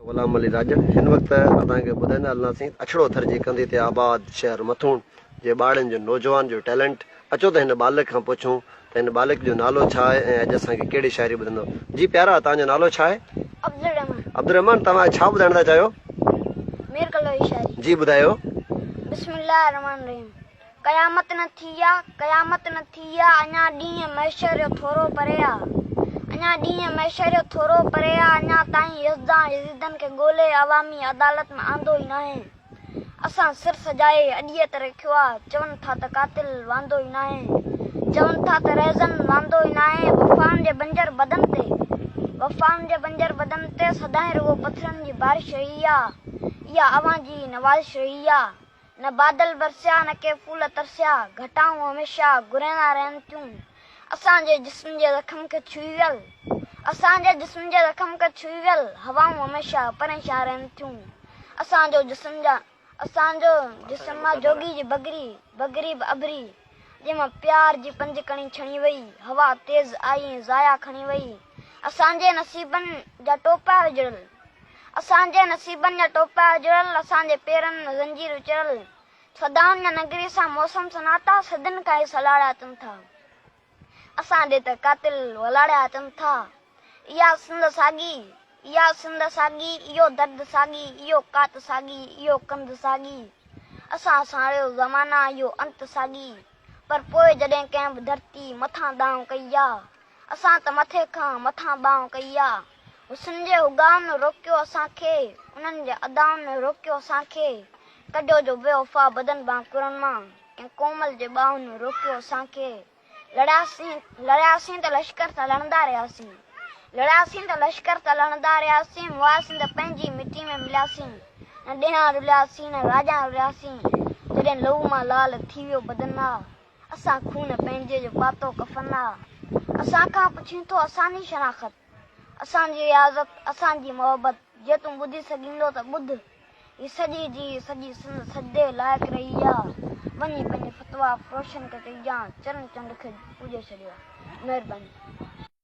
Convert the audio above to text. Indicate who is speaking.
Speaker 1: غلام علي راڄڙ هن وقت اسان کي ٻڌائيندا هلنداسين ته اڇڙو ٿر جي ڪنڌي تي آباد شهر مٿوڻ جي ٻارڙن جو نوجوان جو ٽيلنٽ اچو ته هن ٻالڪ کان پڇون ته هن ٻالڪ جو نالو ڇا آهي ۽ اڄ اسان کي ڪهڙي شاعري ٻڌندو جي پيارا توهان جو نالو ڇا آهي؟
Speaker 2: عبدالرحمان.
Speaker 1: عبدالرحمان توهان ڇا ٻڌائڻ ٿا چاهيو؟
Speaker 2: مير ڪلهوڙي جي شاعري.
Speaker 1: جي ٻڌايو.
Speaker 2: بسم الله الرحمٰن الرحيم قيامت نه ٿي آ، قيامت نه ٿي آ، اڃا ڏينهن محشر جو ٿورو پري آ، اڃا ڏينهن محشر جو ٿورو پري آ، اڃا تائين يزدان يزيدن کي ڳولي عوامي عدالت ۾ آندو ئي ناهي، اسان سر سجائي اڏيء ته رکيو آ، چون ٿا ته قاتل واندو ئي ناهي، چون ٿا ته رهزن واندو ئي ناهي، وفائن جي بنجر بدن تي، وفائن جي بنجر بدن تي سدائين رڳو پٿرن جي بارش رهي آ، اها اوهان جي ئي نوازش رهي آ. نه بادل برسيا نه ڪي ڦول ترسيا، گهٽائون هميشه گهريندا رهن ٿيون. اسان جي جسم جي زخم کي ڇهي ويل، اسان جي جسم جي زخم کي ڇهي ويل، هوائون هميشه پريشان رهن ٿيون. اسان جو جسم جا اسان جو جسم آ جوڳي جي بگري، بگري به اڀري، جنهن مان پيار جي پنج ڪڻي ڇڻي وئي، هوا تيز آئي ۽ ضايع کڻي وئي. اسان جي نصيبن جا ٽوپا اجڙيل. اسان جي نصيبن جا ٽوپا اجڙيل، اسان جي پيرن ۾ زنجير وچڙيل، صدائن جا نگري سان موسم سناٽا، صدين کان هي سلاڙيا اچن ٿا. اسان ڏي ته قاتل ولاڙيا اچن ٿا. اها سنڌ ساڳي، اها سنڌ ساڳي، اهو درد ساڳي، اهو ڪات ساڳي، اهو ڪنڌ ساڳي. اسان ساڙيو زمانا اهو انت ساڳي. پر پوء جڏهن ڪنهن به ڌرتي مٿان دانهن ڪئي آ، اسان ته مٿي کان مٿان ٻانهن ڪئي آ. حسن جي حگائن روڪيو اسان کي، انهن جي ادائن روڪيو اسان کي. ڪڍيو جو بيوفا بدن ڀانڪرن مان، ڪنهن ڪومل جي ٻانهن روڪيو اسان کي. لڙياسين لڙياسين ته لشڪر سان لڙندا رهياسين، لڙياسين ته لشڪر سان لڙندا رهياسين، مئاسين ته پنهنجي مٽي ۾ ملياسين. نه ڏيهان رلياسين نه راڄان رلياسين، جڏهن لهو مان لال ٿي ويو بدن آ. اسان خون پنهنجي جو پاتو ڪفن آ. اسان کان پڇين ٿو اسان جي شناخت، اسان جي رياضت، اسان جي محبت، جي تون ٻڌي سگهيندو ته ٻڌ، هي سڄي جي سڄي سنڌ سجدي لائق رهي آ، وڃي پنهنجي فتويٰ فروشن کي چئجان چرن چنڊ کي پوڄي ڇڏيو آ. مهرباني.